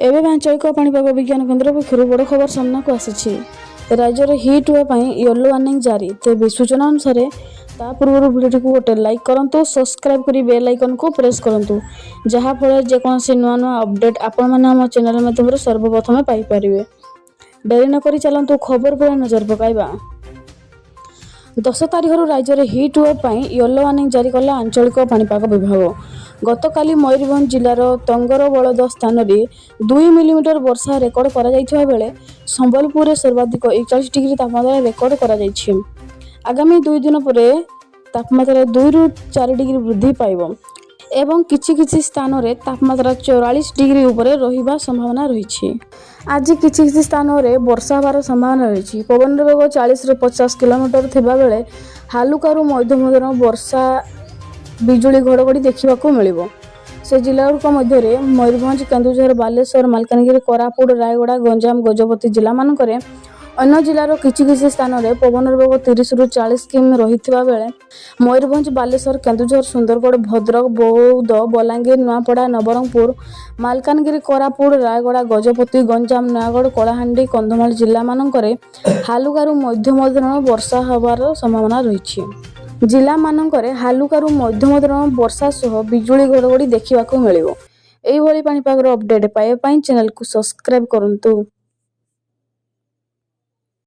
ଏବେ ଆଞ୍ଚଳିକ ପାଣିପାଗ ବିଜ୍ଞାନ କେନ୍ଦ୍ର ପକ୍ଷରୁ ବଡ଼ ଖବର ସାମ୍ନାକୁ ଆସିଛି। ରାଜ୍ୟରେ ହିଟ୍ ୱେଭ୍ ପାଇଁ ୟେଲୋ ୱାର୍ଣ୍ଣିଂ ଜାରି। ତେବେ ସୂଚନା ଅନୁସାରେ, ତା ପୂର୍ବରୁ ଭିଡ଼ିଓଟିକୁ ଗୋଟେ ଲାଇକ୍ କରନ୍ତୁ, ସବସ୍କ୍ରାଇବ୍ କରି ବେଲ୍ ଆଇକନ୍କୁ ପ୍ରେସ୍ କରନ୍ତୁ, ଯାହାଫଳରେ ଯେକୌଣସି ନୂଆ ନୂଆ ଅପଡ଼େଟ୍ ଆପଣମାନେ ଆମ ଚ୍ୟାନେଲ୍ ମାଧ୍ୟମରେ ସର୍ବପ୍ରଥମେ ପାଇପାରିବେ। ଡେରି ନକରି ଚାଲନ୍ତୁ ଖବର ଉପରେ ନଜର ପକାଇବା। 10 ତାରିଖରୁ ରାଜ୍ୟରେ ହିଟ୍ ୱେଭ୍ ପାଇଁ ୟେଲୋ ୱାର୍ଣ୍ଣିଂ ଜାରି କଲା ଆଞ୍ଚଳିକ ପାଣିପାଗ ବିଭାଗ। ଗତକାଲି ମୟୂରଭଞ୍ଜ ଜିଲ୍ଲାର ଟଙ୍ଗରବଳଦ ସ୍ଥାନରେ 2 ମିଲିମିଟର ବର୍ଷା ରେକର୍ଡ କରାଯାଇଥିବା ବେଳେ ସମ୍ବଲପୁରରେ ସର୍ବାଧିକ 41 ଡିଗ୍ରୀ ତାପମାତ୍ରା ରେକର୍ଡ କରାଯାଇଛି। ଆଗାମୀ 2 ଦିନ ପରେ ତାପମାତ୍ରା 2ରୁ 4 ଡିଗ୍ରୀ ବୃଦ୍ଧି ପାଇବ ଏବଂ କିଛି କିଛି ସ୍ଥାନରେ ତାପମାତ୍ରା 44 ଡିଗ୍ରୀ ଉପରେ ରହିବା ସମ୍ଭାବନା ରହିଛି। ଆଜି କିଛି କିଛି ସ୍ଥାନରେ ବର୍ଷା ହେବାର ସମ୍ଭାବନା ରହିଛି। ପବନର ବେଗ 40ରୁ 50 କିଲୋମିଟର ଥିବାବେଳେ ହାଲୁକାରୁ ମଧ୍ୟମ ଧରଣର ବର୍ଷା, ବିଜୁଳି ଘଡ଼ଘଡ଼ି ଦେଖିବାକୁ ମିଳିବ। ସେ ଜିଲ୍ଲାଗୁଡ଼ିକ ମଧ୍ୟରେ ମୟୂରଭଞ୍ଜ, କେନ୍ଦୁଝର, ବାଲେଶ୍ୱର, ମାଲକାନଗିରି, କୋରାପୁଟ, ରାୟଗଡ଼ା, ଗଞ୍ଜାମ, ଗଜପତି ଜିଲ୍ଲାମାନଙ୍କରେ। ଅନ୍ୟ ଜିଲ୍ଲାର କିଛି କିଛି ସ୍ଥାନରେ ପବନର ବେଗ 30ରୁ 40 କିମି ରହିଥିବା ବେଳେ ମୟୂରଭଞ୍ଜ, ବାଲେଶ୍ୱର, କେନ୍ଦୁଝର, ସୁନ୍ଦରଗଡ଼, ଭଦ୍ରକ, ବୌଦ୍ଧ, ବଲାଙ୍ଗୀର, ନୂଆପଡ଼ା, ନବରଙ୍ଗପୁର, ମାଲକାନଗିରି, କୋରାପୁଟ, ରାୟଗଡ଼ା, ଗଜପତି, ଗଞ୍ଜାମ, ନୟାଗଡ଼, କଳାହାଣ୍ଡି, କନ୍ଧମାଳ ଜିଲ୍ଲାମାନଙ୍କରେ ହାଲୁକାରୁ ମଧ୍ୟମ ଧରଣର ବର୍ଷା ହେବାର ସମ୍ଭାବନା ରହିଛି। ଜିଲ୍ଲାମାନଙ୍କରେ ହାଲୁକାରୁ ମଧ୍ୟମ ଧରଣର ବର୍ଷା ସହ ବିଜୁଳି ଘଡ଼ଘଡ଼ି ଦେଖିବାକୁ ମିଳିବ। ଏଇଭଳି ପାଣିପାଗର ଅପଡ଼େଟ୍ ପାଇବା ପାଇଁ ଚ୍ୟାନେଲକୁ ସବସ୍କ୍ରାଇବ୍ କରନ୍ତୁ।